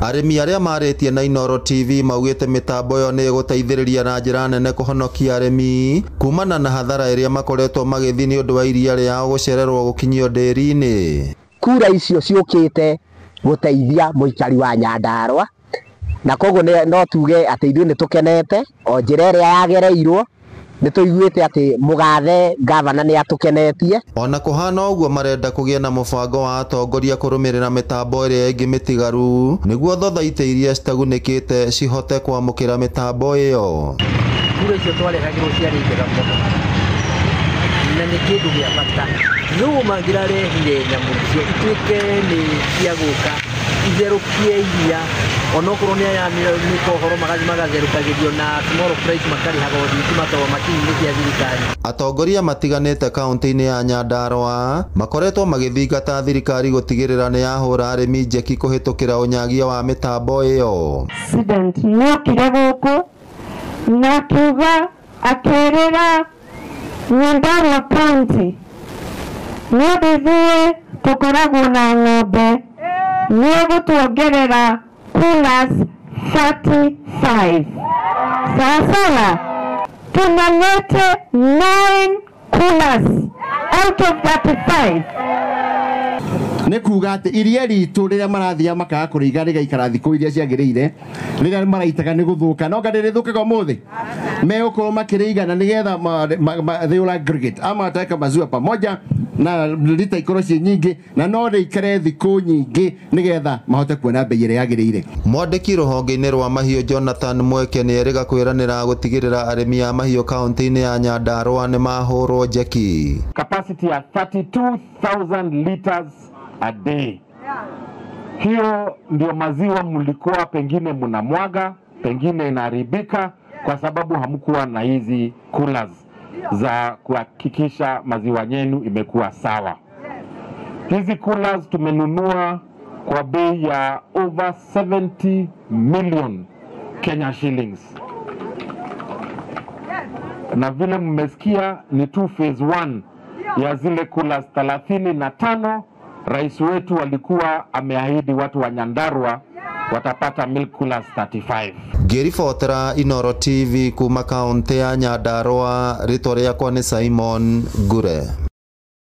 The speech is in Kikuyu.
Arĩmi arĩa marĩtie na Inooro TV maugĩte mĩtambo ĩyo nĩ ĩgũteithĩrĩria na njĩra nene kũhonokia arĩmi kumana na hathara ĩrĩa makoretwo magĩthiĩ nĩ ũndũ wa iria rĩao gũcererwo gũkinyio ndĩri-inĩ. Kura icio ciũkĩte gũteithia mũikari wa Nyandarua, na koguo no tuge atĩ ithuĩ nĩ tũkenete o njĩra ĩrĩa yagereirwo. Nĩ tũiguĩte atĩ mũgathe gavana nĩ atũkenetie. Ona kũhana ũguo, marenda kũgĩe na mũbango wa atongoria kũrũmĩrĩra mĩtambo ĩrĩa ĩngĩ mĩtigaru nĩguo thothaitĩ iria citagunĩkĩte cihote kwamũkĩra mĩtambo ĩyo. Kura icio twarehagĩrwo ciarĩ njega mũno na nĩ kĩndũ gĩa bata. No mangĩrarehire nyamũ icio ituĩke nĩ cia gũka itherũkie iria, onokorwo nĩ aya mĩkohoro magathiĩ magatherũkagĩrio na small price, makarĩhaga o thitima tondũ macini nĩ cia thirikari. Atongoria matiganĩte kaunti-inĩ ya Nyandarua makoretwo magĩthingata thirikari gũtigĩrĩra nĩ yahũra arĩmi njeki kũhĩtũkĩra ũnyagia wa mĩtambo ĩyo. President nĩokire gũkũ na akiuga akĩrĩra Nyandarua County nĩ ũndũ ithuĩ tũkoragwo na ng'ombe, nĩ egũtuongerera coolers 35. Sawa sawa, tunalete 9 coolers out of 35. Nĩ kuga atĩ iria ritũ rĩrĩa marathiaga makaga kũrĩiga rĩgaikara thikũ iria ciagĩrĩire, rĩrĩa maraitaga nĩ gũthũka, no nga rĩrĩthũkaga ũmũthĩ megũkorwo makĩrĩiga na nĩgetha they will aggregate ama wataweka maziwa pamoja na lita ikorwo ciĩ nyingĩ na no rĩikare thikũ nyingĩ nĩgetha mahote kuona bei ĩrĩa yagĩrĩire. Mwandĩki rũhonge-inĩ rwa mahiũ Jonathan Mweke nĩ erĩga kwĩranĩra gũtigĩrĩra arĩmi a mahiũ kaunti-inĩ ya Nyandarua nĩ mahũrwo njeki. Capacity ya 32,000 liters a day. Hiyo ndio maziwa mlikuwa pengine mnamwaga, pengine inaharibika kwa sababu hamkuwa na hizi coolers za kuhakikisha maziwa yenu imekuwa sawa. Hizi coolers tumenunua kwa bei ya over 70 million Kenya shillings, na vile mmesikia ni tu phase 1 ya zile coolers 35. Rais wetu alikuwa ameahidi watu wa Nyandarua watapata milk coolers 35. Ngĩribotera Inooro TV kuma kaunti ya Nyandarua, rĩtwa rĩakwa nĩ Simon Ngure.